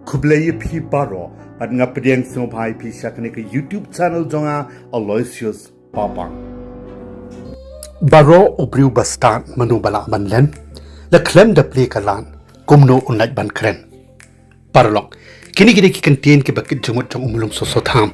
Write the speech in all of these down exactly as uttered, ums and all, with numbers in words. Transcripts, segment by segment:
Khublei ïa phi baroh, bad nga pdiang sngewbha ïa phi sha kane ka YouTube channel jong nga, Aloysius Papang. Baroh u briew ba stad, mano ba lah ban len, la khlem da plie ka lad, kumno un lah ban kren. Paralok, kine ki dei ki kyntien kiba kit jingmut jong u Mulung Soso Tham,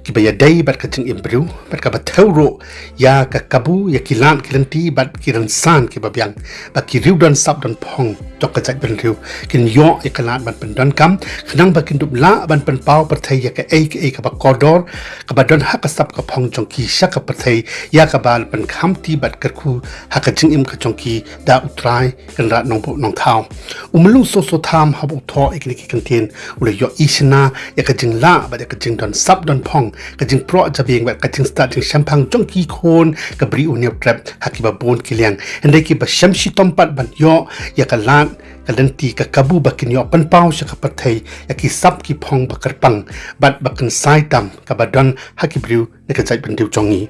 kiba ïadei bad ka jingim briew, bad kaba thew ruh ïa ka kabu, ïa ki lad ki lynti bad ki rynsan kiba biang, ba ki riewdonsap donphong jong ka jaitbynriew kin ïoh ïa ka lad ban pyndonkam, khnang ba kin dup lah ban pynpaw pyrthei ïa kaei kaei kaba kordor, kaba don ha ka sap ka phong jong ki sha ka pyrthei, ïa kaba la pynkham ti bad kyrkhu ha ka jingim ka jong ki da U Trai Kynrad Nongbuh Nongthaw. U Mulung Soso Tham haba u thoh ïa kine ki kyntien, u la ïohi shynna ïa ka jinglah bad ïa ka jingdonsap donphong, ka jingproh jabieng bad ka jingstad jingshemphang jong ki khun ka Bri U Hynñiewtrep ha kiba bun ki liang. Hynrei kiba shem shitom pat ban ïoh ïa ka lad ka lynti ka kabu ba kin ïoh pynpaw sha ka pyrthei ïa ki sap ki phong ba kyrpang bad ba kynsai tam kaba don ha ki briew na ka jaitbynriew jong ngi.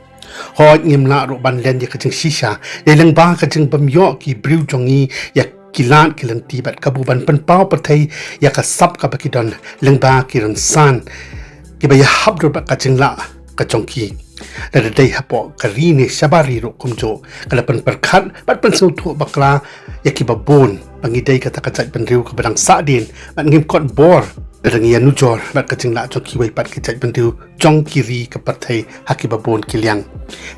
Hooid, ngim lah ruh ban len ïa ka jingshisha, dei lyngba ka jingbym ïoh ki briew jong ngi ïa ki lad ki lynti bad kabu ban pynpaw pyrthei ïa ka sap kaba ki don, lyngba ki rynsan kiba ïahap dur bad ka jinglah ka jong ki. Lada dei hapoh ka ri ne shabar ri ruh kumjuh, ka la pynpyrkhat bad pynsngewthuh bakla ïa kiba bun ba ngi dei kata ka jaitbynriew kaba dang sahdien bad ngim kot bor lada ngi ïanujor bad ka jinglah jong kiwei pat ki jaitbynriew jong ki ri ka pyrthei ha kiba bun ki liang.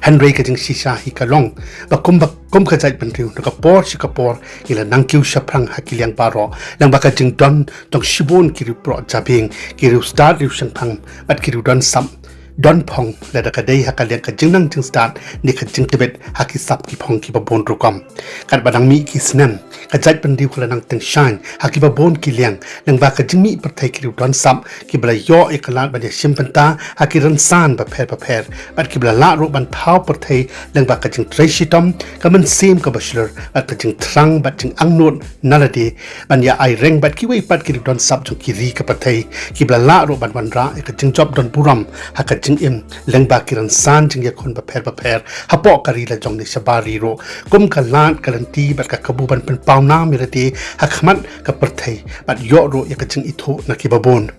Hynrei ka jingshisha hi ka long ba kum ba, kum ka jaitbynriew, na ka por sha ka por ngi la nang kiew shaphrang ha ki liang baroh, lyngba ka jingdon jong shibun ki riewproh jabieng, ki riewstad riewshemphang bad ki riewdonsap donphong, lada ka dei ha ka liang ka jingnang jingstad ne ka jingtbit ha ki sap ki phong kiba bun rukom. Katba nang mih ki snem, ka jaitbynriew ka la nang tyngshaiñ ha kiba bun ki liang, lyngba ka jingmih pyrthei ki riewdonsap kiba la ïoh ïa ka lad ban ïashim bynta ha ki rynsan bapher bapher, bad kiba la lah ruh ban thaw pyrthei lyngba ka jingtrei shitom, ka mynsiem kaba shlur bad ka jingthrang bad jingangnud na lade, ban ïa aireng bad kiwei pat ki riewdonsap jong ki ri ka pyrthei, kiba la lah ruh ban wanrah ïa ka jingjop donburom ha ka jingim, lyngba ki rynsan jingïakhun bapher bapher hapoh ka ri lajong ne shabar ri ruh, kum ka lad ka lynti bad ka kabu ban pynpaw nam ïa lade ha khmat ka pyrthei bad ïoh ruh ïa ka jingithuh na kiba bun.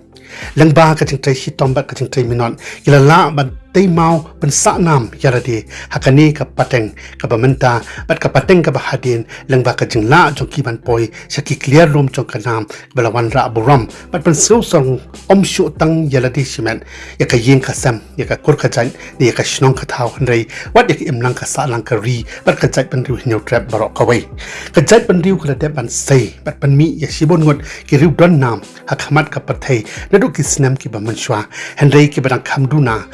Lyngba ka jingtrei shitom bad ka jingtrei minot, ki la lah ban tei maw pynsah nam ïa lade ha kane ka pateng kaba mynta bad ka pateng kaba hadien, lyngba ka jinglah jong ki ban poi sha ki kliar lum jong ka nam ba la wanrah burom bad pynsngewsarong, ym shuh tang ïa lade shimet, ïa ka ïing ka sem, ïa ka kur ka jait ne ïa ka shnong ka thaw, hynrei wat ïa ka imlang ka sahlang ka ri bad ka jaitbynriew Hynñiewtrep baroh kawei. Ka jaitbynriew ka la dep ban sei bad pynmih ïa shibun ngut ki riewdonnam ha khmat ka pyrthei naduh ki snem kiba mynshuwa, hynrei kiba dang kham duna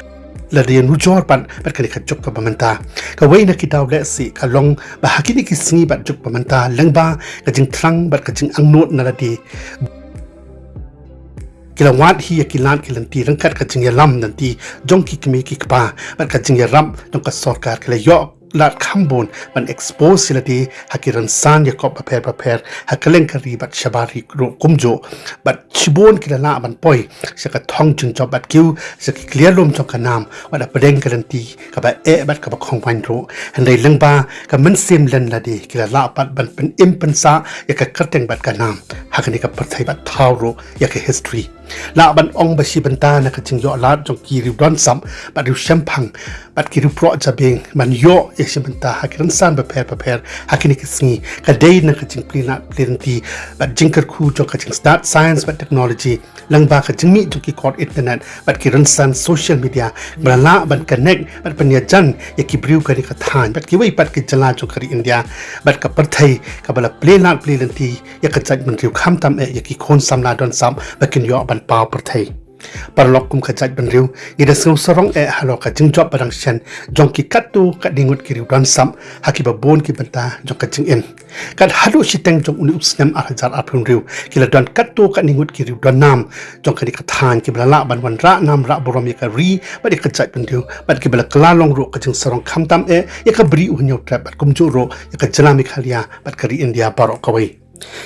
lada ïanujor pat bad kane ka juk kaba mynta. Kawei na ki daw lehse ka long ba ha kine ki sngi bad juk ba mynta, lyngba ka jingthrang bad ka jingangnud na lade, ki la wad hi ïa ki lad ki lynti ryngkat ka jingïalam lynti jong ki kmie ki kpa bad ka jingïarap jong ka sorkar, ki la ïoh lad kham bun ban expose ïa lade ha ki rynsan ïakop bapher bapher ha kylleng ka ri bad shabar ri ruh kumjuh, bad shibun ki la lah ban poi sha ka thong jingjop bad kiew sha ki kliar lum jong ka nam, wat hapdeng ka lynti kaba eh bad kaba khongwaiñ ruh. Hynrei lyngba ka mynsiem len lade, ki la lah pat ban pynim pynsah ïa ka kyrteng bad ka nam ha kane ka pyrthei bad thaw ruh ïa ka history. Lah ban ong ba shi bynta na ka jingïoh lad jong ki riewdonsap bad riewshemphang bad ki riewproh jabieng ban ïoh ïa shi bynta ha ki rynsan bapher bapher ha kine ki sngi, ka dei na ka jingplie lad plie lynti bad jingkyrkhu jong ka jingstad science bad technology, lyngba ka jingmih jong ki kot internet bad ki rynsan social media, ba la lah ban connect bad pynïajan ïa ki briew kane ka thaiñ bad kiwei pat ki jylla jong ka ri India bad ka pyrthei, kaba la plie lad plie lynti ïa ka jaitbynriew, khamtam eh ïa ki khun samla donsap ba kin ïoh ban paw pyrthei. Paralok, kum ka jaitbynriew, ngi da sngewsarong eh halor ka jingjop ba dang shen jong ki katto katne ngut ki riewdonsap ha kiba bun ki bynta jong ka jingim. Kat haduh shiteng jong une u snem ar hajar arphew hynriew, ki la don katto katne ngut ki riewdonnam jong kane ka thaiñ kiba la lah ban wanrah nam rah burom ïa ka ri bad ïa ka jaitbynriew, bad kiba la kylla long ruh ka jingsarong khamtam eh ïa ka Bri U Hynñiewtrep bad kumjuh ruh ïa ka jylla Meghalaya bad ka ri India baroh kawei.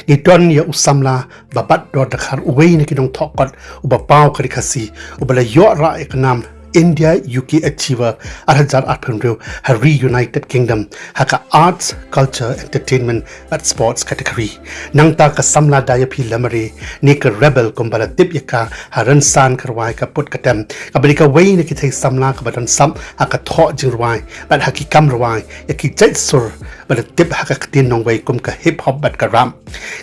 Ngi don ïa u samla ba bat dor dkhar, uwei na ki nongthoh kot uba paw ka ri Khasi, uba la ïoh rah ïa ka nam India U K Achiever ar hajar arphew hynriew ha ri United Kingdom ha ka Arts, Culture, Entertainment bad Sports category. Nangta ka samla Dayaphi Lamare ne ka Rebel kumba la tip ïa ka ha rynsan ka rwai Ka Put Ka Tem, kaba dei kawei na ki thei samla kaba don sap ha ka thoh jingrwai bad ha ki kam rwai ïa ki jait sur ba la tip ha ka ktien nongwei kum ka hip hop bad ka rap.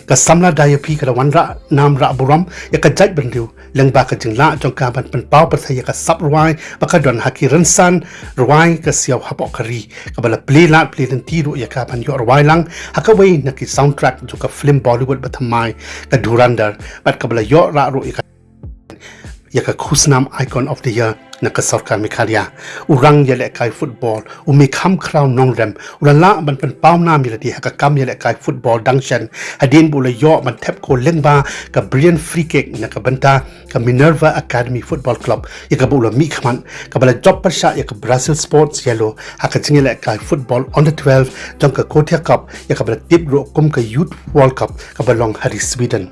Ka samla Dayaphi ka la wanrah nam rah burom ïa ka jaitbynriew lyngba ka jinglah jong ka ban pynpaw pyrthei ïa ka sap rwai ba ka don ha ki rynsan rwai ka siaw hapoh ka ri, kaba la plie lad plie lynti ruh ïa ka ban ïoh rwai lang ha kawei na ki soundtrack jong ka film Bollywood bathymmai ka Dhurandhar, bad kaba la ïoh rah ruh ïa ka ïa ka khusnam Icon of the Year na ka sorkar Meghalaya. U rangïalehkai football, u Meikham Khraw Nongrem, u la lah ban pynpaw nam ïa lade ha ka kam ïalehkai football dang shen hadien ba u la ïoh ban thep kol lyngba ka brilliant free kick na ka bynta ka Minerva Academy Football Club, ïa kaba u la mihkhmat, kaba la jop pyrshah ïa ka Brazil Sports Yellow ha ka jingïalehkai football under twelve jong ka Kotia Cup, ïa kaba la tip ruh kum ka Youth World Cup kaba long ha ri Sweden.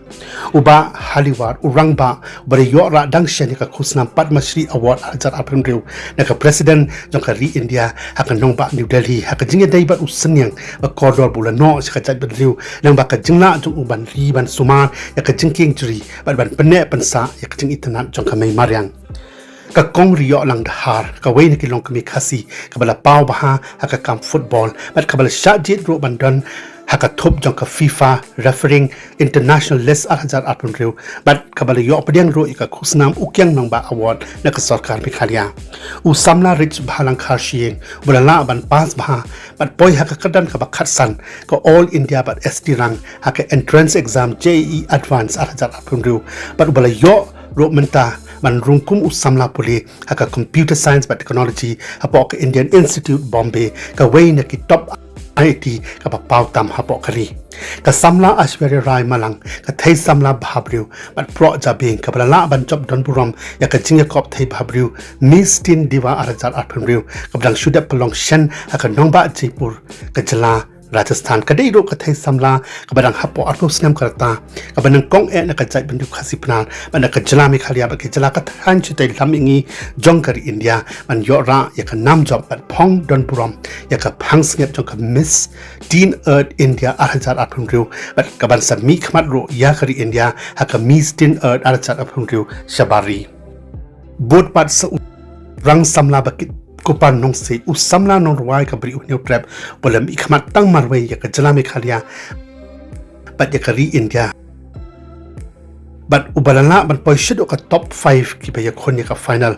U Bah Haliwar, u rangbah uba la ïoh rah dang shen ïa ka khusnam Padma Shri Award ar hajar arphew hynriew na ka President jong ka ri India ha ka nongbah New Delhi, ha ka jingïadei bad u synñiang ba kordor ba u la noh sha ka jaitbynriew lyngba ka jinglah jong u ban ri ban sumar ïa ka jingkieng jri bad ban pynneh pynsah ïa ka jingitynnad jong ka mei mariang. Ka Kong Rioklang Dhar, kawei na ki longkmie Khasi kaba la paw bha ha ka kam football bad kaba la shah jied ruh ban don ha ka thup jong ka FIFA Refereeing International List ar hajar arphew hynriew, bad kaba la ïoh pdiang ruh ïa ka khusnam U Kiang Nangbah Award na ka sorkar Meghalaya. U samla Rich Bhalang Kharshiing, uba la lah ban pass bha bad poi ha ka kyrdan kaba khatsan ka All India bad S T rank ha ka entrance exam J E E Advanced ar hajar arphew hynriew, bad uba la ïoh ruh mynta ban rung kum u samla pule ha ka Computer Science bad Technology hapoh ka Indian Institute Bombay, kawei na ki top I I T kaba paw tam hapoh ka ri. Ka samla Aishwarya Rai Malang, ka thei samla bhabriew bad proh jabieng, kaba la lah ban jop don burom ïa ka jingïakop thei bhabriew Miss Teen Diva ar hajar arphew hynriew, kaba dang shu dep pynlong shen ha ka nongbah Jaipur, ka jylla Rajasthan. Ka dei ruh ka thei samla kaba dang hapoh arphew snem ka rta kaba nyngkong eh na ka jaitbynriew Khasi Pnar bad na ka jylla Meghalaya bad ki jylla ka thaiñ shatei lam mihngi jong ka ri India ban ïoh rah ïa ka nam jop bad phong don burom ïa ka phang sngewbha jong ka Miss Teen Earth India ar hajar arphew hynriew, bad kaban sa mihkhmat ruh ïa ka ri India ha ka Miss Teen Earth ar hajar arphew hynriew shabar ri. Bud pat sa u rang samla ba kit Kupar Nongsiej, u samla nongrwai ka Bri U Hynñiewtrep, ba la mihkhmat tang marwei ïa ka jylla Meghalaya bad ïa ka ri India, bad uba la lah ban poi shaduh ka top five kiba ïakhun ïa ka final.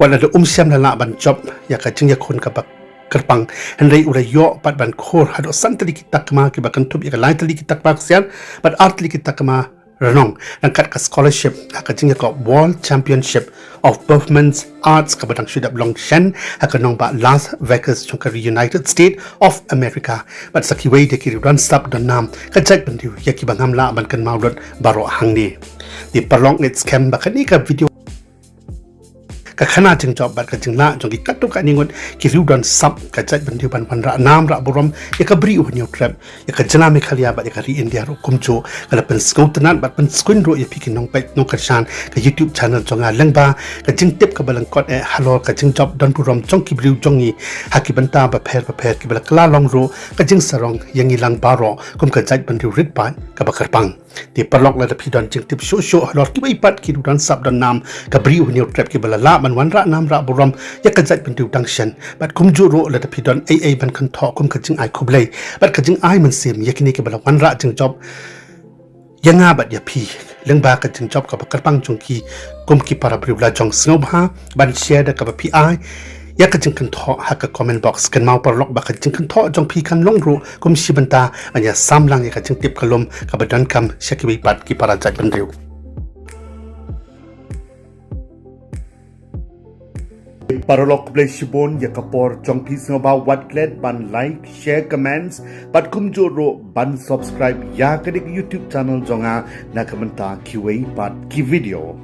Wat la da um shym la lah ban jop ïa ka jingïakhun kaba kyrpang, hynrei u la ïoh pat ban khur haduh san tylli ki takma kiba kynthup ïa ka lai tylli ki takma ksiar bad ar tylli ki takma rnong ryngkat ka scholarship ha ka jingïakop World Championship of Performing Arts kaba dang shu dep long shen ha ka nongbah Las Vegas jong ka ri United States of America, bad sa kiwei de ki riew don sap don nam ka jaitbynriew ïa kiba ngam lah ban kynmaw lut baroh hangne. Te paralok, ngeit skhem ba kane ka video, ka khana jingjop bad ka jinglah jong ki katto katne ngut ki riew don sap ka jaitbynriew ban wanrah nam rah burom ïa ka Bri U Hynñiewtrep, ïa ka jylla Meghalaya bad ïa ka ri India ruh kumjuh, ka la pynsngewtynnad bad pynskuin ruh ïa phi ki nongpeit nongkyrshan ka YouTube channel jong nga lyngba ka jingtip kaba lyngkot eh halor ka jingjop don burom jong ki briew jong ngi ha ki bynta bapher bapher, kiba la kylla long ruh ka jingsarong ïa ngi lang baroh kum ka jaitbynriew rit paid kaba kyrpang. Te paralok, lada phi don jingtip shuh shuh halor kiwei pat ki riew don sap don nam ka Bri U Hynñiewtrep kiba la lah ban wanrah nam rah burom ïa ka jaitbynriew dang shen, bad kumjuh ruh lada phi don ei ei ban kynthoh kum ka jingai khublei bad ka jingai mynsiem ïa kine kiba la wanrah jingjop ïa nga bad ïa phi lyngba ka jingjop kaba kyrpang jong ki kum ki para briew lajong, sngewbha ban share da kaba phi ai ïa ka jingkynthoh ha ka comment box. Kynmaw paralok ba ka jingkynthoh jong phi kan long ruh kum shi bynta ban ïa sam lang ïa ka jingtip ka lum kaba donkam sha kiwei pat ki para jaitbynriew. Paralok, khublei shibun ïa ka por jong phi. Sngewbha wat klet ban like, share, comments bad kumjuh ruh ban subscribe ïa kane ka YouTube channel jong nga na ka bynta kiwei pat ki video.